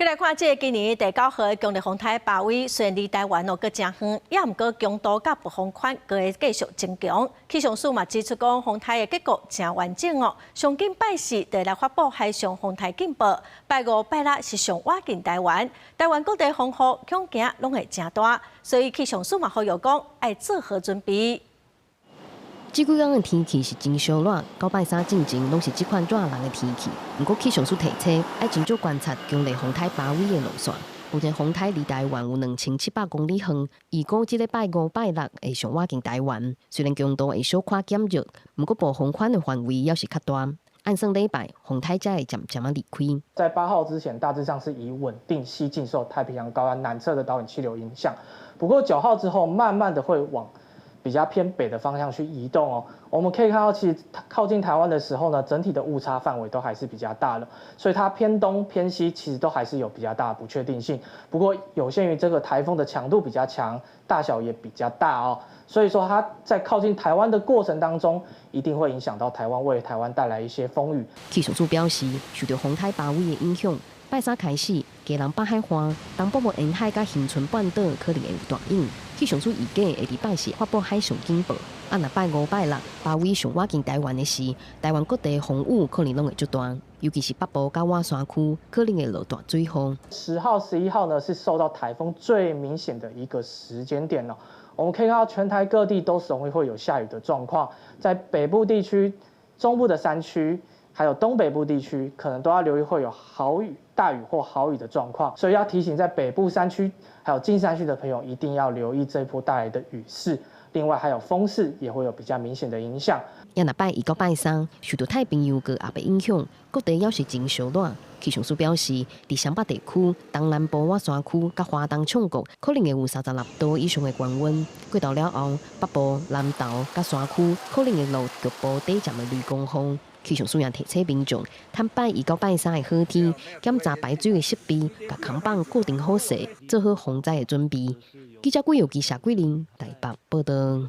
過來看這個今年第九號的強烈風颱巴威，雖然離台灣哦閣誠遠，也毋過強度佮暴風圈閣會繼續增強。氣象署嘛指出講，風颱的結構誠完整哦。上緊拜四就會來發布海上風颱警報，拜五、拜六是上倚近台灣，台灣各地風雨恐驚攏會誠大，所以氣象署嘛呼籲講，愛做好準備。這幾工的天氣是真燒熱，到拜三進前攏是這款熱人的天氣。毋過氣象署提醒，愛真少觀察強烈風颱巴威的路線。目前風颱離台灣有2700公里遠，預估這禮拜五、拜六會上倚近台灣。雖然強度會小可減弱，毋過暴風圈的範圍猶是較大。按算禮拜風颱才會漸漸仔離開。在8號之前，大致上是以穩定西進，受太平洋高壓南側的導引氣流影響。不過9號之後，慢慢的會往比較偏北的方向去移動哦。我們可以看到，其實靠近台灣的時候呢，整體的誤差範圍都還是比較大的，所以它偏東偏西其實都還是有比較大的不確定性。不過有限於這個颱風的強度比較強，大小也比較大哦，所以說它在靠近台灣的過程當中，一定會影響到台灣，為台灣帶來一些風雨。氣象署表示，受到風颱巴威的影響，拜三開始，基隆北海岸、東北部沿海佮恆春半島可能會有大雨。氣象署預計會佇拜四發布海上警報。啊，若拜五、拜六巴威上倚近台灣的時，台灣各地風雨可能攏會足大，尤其是北部佮外山區可能會落大水雨。 10號、11號呢，是受到颱風最明顯的一個時間點哦。我們可以看到全台各地都是容易會有下雨的狀況，在北部地區、中部的山區，還有東北部地區，可能都要留意會有豪雨、大雨或豪雨的狀況，所以要提醒在北部山區還有近山區的朋友，一定要留意這一波帶來的雨勢。另外還有風勢也會有比較明顯的影響。也若拜一到拜三，受到太平洋高壓的影響，各地猶是真燒熱。氣象署表示，佇雙北地區、東南部外山區佮花東縱谷，可能會有36度以上的高溫。過晝了後，北部、南投佮山區可能會落局部短暫的雷公雨。氣象署也提醒民眾，趁拜一到拜三的好天，檢查排水的設備，共崁舫固定好勢，做好防災的準備。記者郭友基、謝桂玲台北報道。